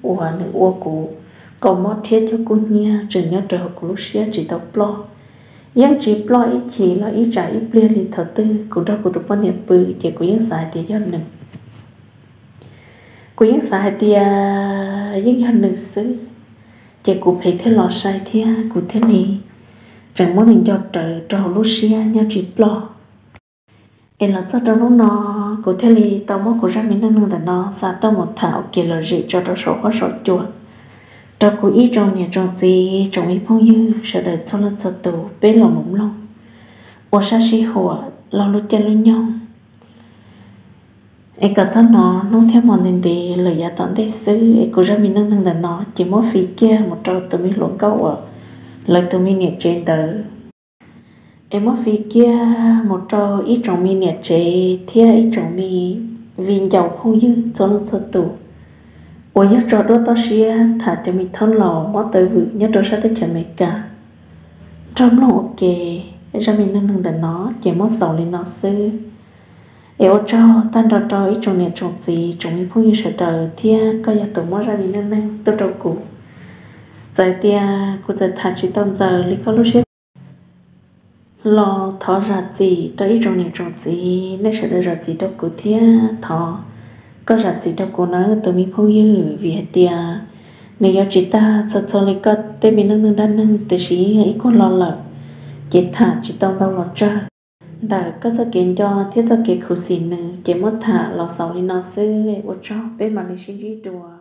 uas nws ua kuv qau mob rhiab cuag kub hnyiab tseem nyob rau hauv kuv lub siab tsis tau ploj. Yeej tsis ploj ib chim los ib tsam ib pliag li. Thaum twg kuv nrog kuv tus poj niam pw ces kuv yeej xav hais tias yog nws. Kuv yeej xav hais tias yeej yog nws xwb, ces kuv pheej thiaj los sai thiab kuv thiaj li tseem muab nws nco rawv rau hauv lub siab nyob tsis ploj. Es los txog rau hnub no, kuv thiaj li tau muab kuv zaj me neej neeg ntawm no xa tuaj mus tham ua kev lom zem tso rau saum huab saum cua, rau kuv ib tsoom niam tsoom txiv tsoom me phooj ywg sawv daws txhua leej txhua tus peb los mus mloog ua sab sib huam laug lub caij lub nyoog. Es kom txhob hnov hnub thiab hmo ntev ntev lawm yav tom ntej xwb. Es kuv zaj me neej neeg ntawm no ces muab fij kiag mus rau tus me hluas nkauj uas lawv tus me niam tsev ntawd. Es muab fij kiag mus rau ib tsoom me niam tsev thiab ib tsoom me viv ncaus phooj ywg txhua leej txhua tus uas yog tso duab toj siab tham cov me thaub laus mob taw vwm nyob rau sab teb chaws Amelikas nrog mloog ua ke. Zaj me neej neeg ntawm no ces muab xaus li no xwb. Es ua tsaug tag nrho rau ib tsoom niam tsoom txiv tsoom me phooj ywg sawv daws thiab koj yog tus muab zaj me neej neeg tuaj rau kuv. Txawm tias kuv txawm tham tsis tau ntxaws li koj lub siab, Los thov zam txim rau ib tsoom niam tsoom txiv, nej sawv daws zam txim rau kuv thiab. Thov koj zam txim rau kuv nawb tus me phooj ywg, vim hais tias nws yuav tsis tag txog txog li koj tej me neej neeg dab neeg, tiam sis yog ib kuag los lawm ces tham tsis tau ntau los tsawg. Ntawm koj txoj kev nco thiab txoj kev khuv xim nws ces muab tham los xaus li no xwb, ua tsaug, peb mam li sib ntsib dua.